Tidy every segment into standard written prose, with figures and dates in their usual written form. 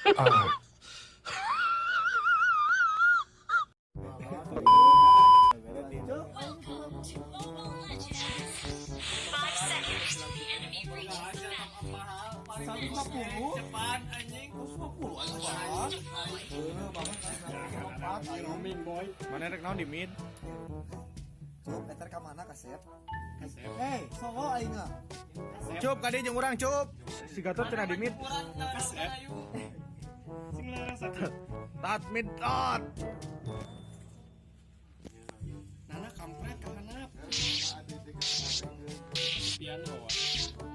Welcome to Mobile Legends. 5 seconds till the enemy reaches the battlefield. 150. Cepat anjing. 150 aja. Deployed. Roaming boy. Mana rek naon di mid? Cup, eta ka mana kasep? Hey, solo aing ah. Cup, kadi jeung urang, Cup. Si Gatot cenah di mid. Kasep. Sing leres atuh. Tat mid tot. Nana kampret ka handap. Piano.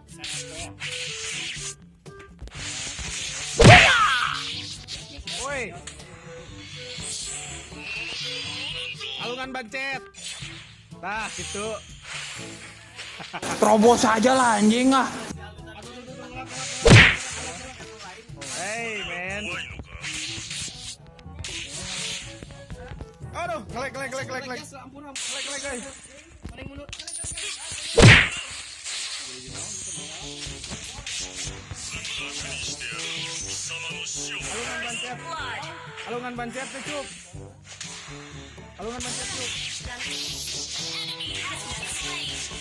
Sanato. Woi. Alungan bancet. Tah, gitu. Terobos aja lah anjing ah. Hey, man. Aduh, ngelek, ngelek, ngelek, ngelek, ngelek. Ampun ampun. Ngelek, ngelek, ngelek. Paling mundur. Alungan bancet. Blood. Alungan bancet tuh, Cup. Alungan bancet, Cup. Enemy has been slain.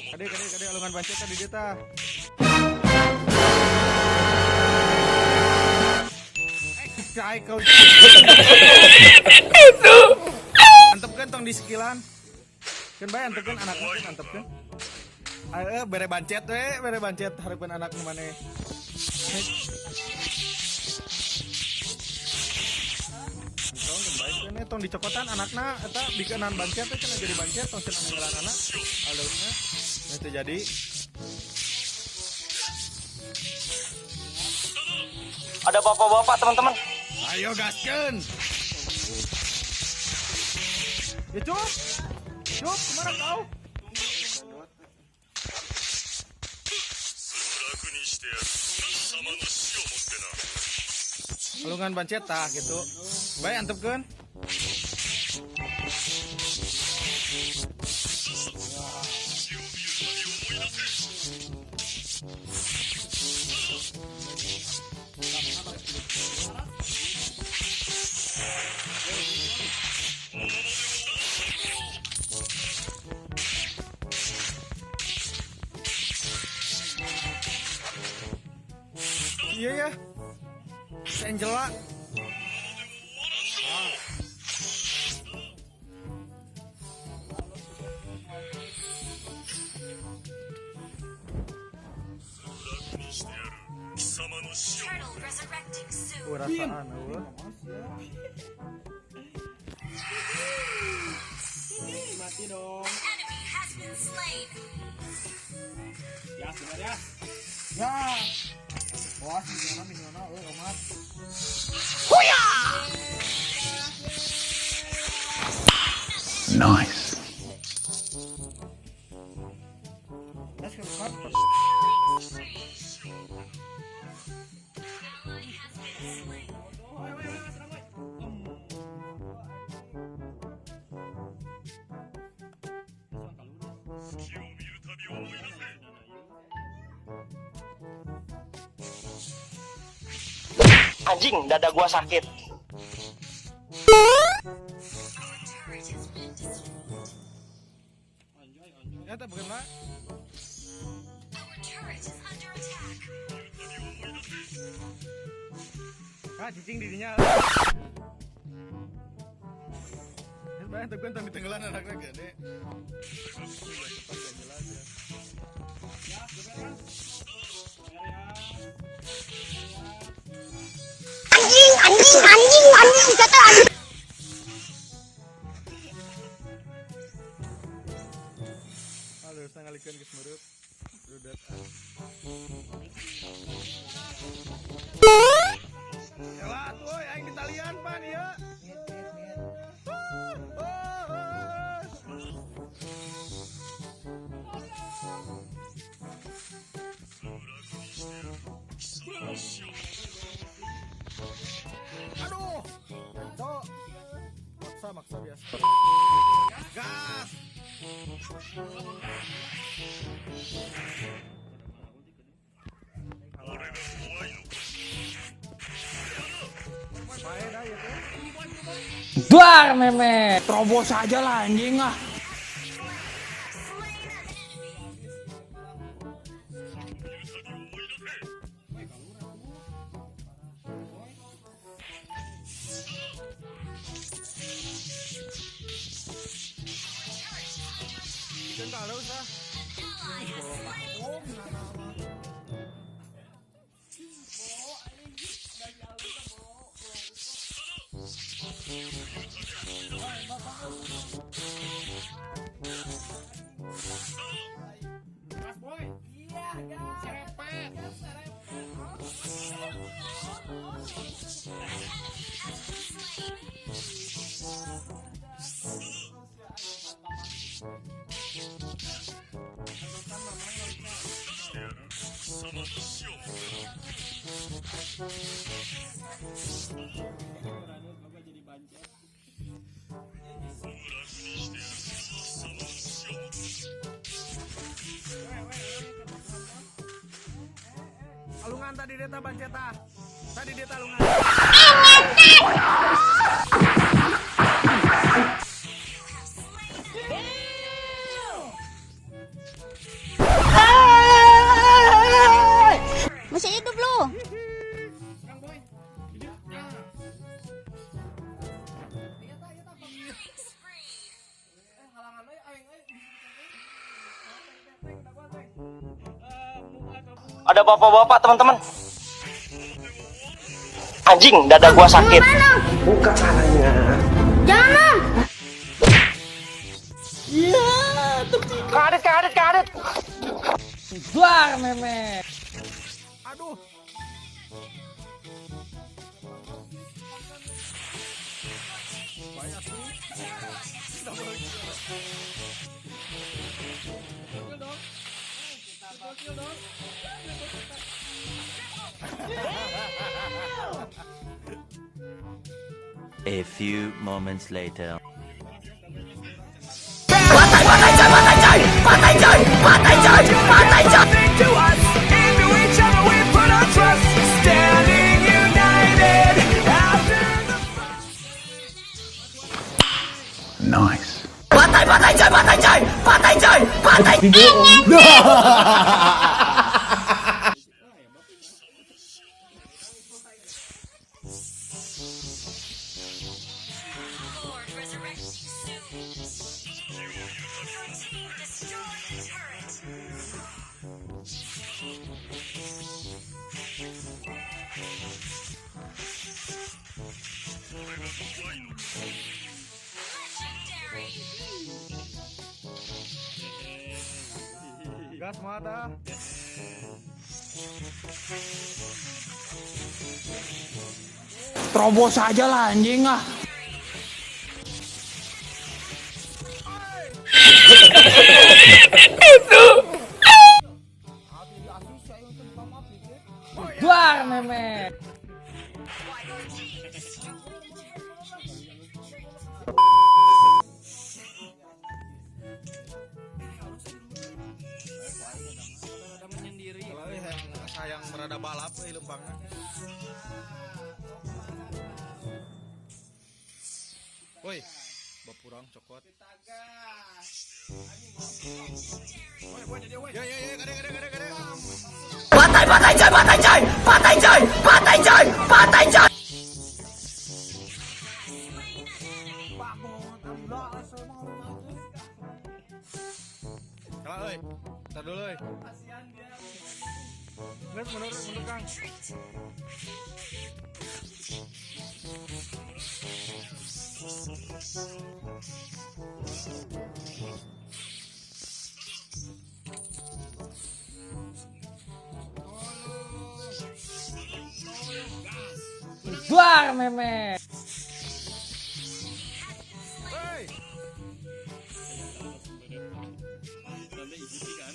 Kade, kade, kade, alungan bancet tadi dia tah. Eh, kai kau. Antepkeun tong di sekilan. Keun bae antepkeun anakna keun antepkeun. Ayo bere bancet we, bere bancet hareupeun anak nu maneh. Tong keun bae keun tong dicokotan anakna eta bikeunan bancet teh cenah jadi bancet tong cenah ninggalan anak. Alungna nah itu jadi. Ada bapak-bapak teman-teman. Ayo gaskeun. Ya Cup. Cup, kemana kau? 楽にしてやる貴様の死をもってな。 Alungan bancet tah gitu. Bae antepkeun. 死を見るたび思い出せ。 Iya ya. Si Angela. 楽にしてやる貴様の死を Turtle resurrecting soon. Rasaan eueuh. Mati dong. Enemy has been slain. Ya, sudah ya. Ya. Wah, minyona minyona euy omat. Nice. Tes ke depan. Three. Ally has been slain. Ayo, ayo, ayo, serang, woi. 隙を見るたび思い出せ。 Anjing, dada gua sakit. Our turret has been destroyed. Anjoy, anjoy. Ya teh bukan lah. Our turret is under attack. Ah, cicing dirinya. Bae antepkeun tong ditenggelan anakna gede. Cepat jelas ya. Ya, sudah ya. Biar ya. Anjing, anjing, anjing, anjing, kata anjing. Ah, lurus ngalikeun geus meureut. Rudet. Yalah tuh euy aing di talian pan ieu. Mid, mid, mid. Ah, ah, ah. 楽にしてやる貴様の死をもって Aduh. Cok. Maksa maksa biasa. Gas. Duar meme. Terobos aja lah anjing ah. Slain an enemy. Bikin kalau usah. An ally has slain. Mas boy. Iya, guys. Serepet. An enemy has been slain. Bapak jadi bancet. Alungan tadi dia banceta. Tadi dia alungan. You have slain an enemy. Masih hidup lu. Serang boy. Killing spree. Ada bapak-bapak teman-teman. Anjing, dada gua sakit. Buka caranya. Jangan. Kadet, kadet, kadet. Duar meme. Aduh. Banyak tuh. A few moments later. Lord resurrecting soon. Your team destroyed a turret. Legendary. Gas mata. Terobos aja lah anjing ah. Duar meme. Your team destroyed a turret. Initiate retreat. Kalau yang sayang merada balap euy lempangna. Woi, bapurang cokot. Ya ya ya, kade kade kade kade. Slain an enemy. Kalah euy. Entar dulu euy. Geus mundur mundur Kang. Retreat. Duar meme. Hei. Sampai isi kan.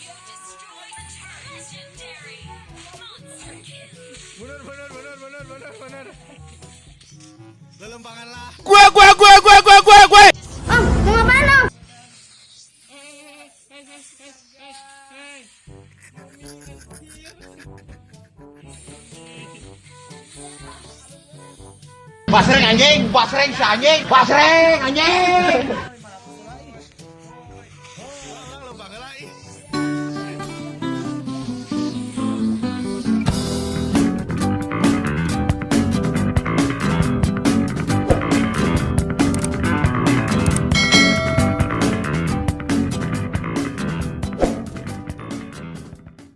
You destroyed a turret. Legendary. Monster kill. Mundur mundur mundur mundur mundur mundur. Lelempangan lah. Om, mau ngapain om? Hey, hey, hey. Basreng anjing, basreng si anjing, basreng anjing.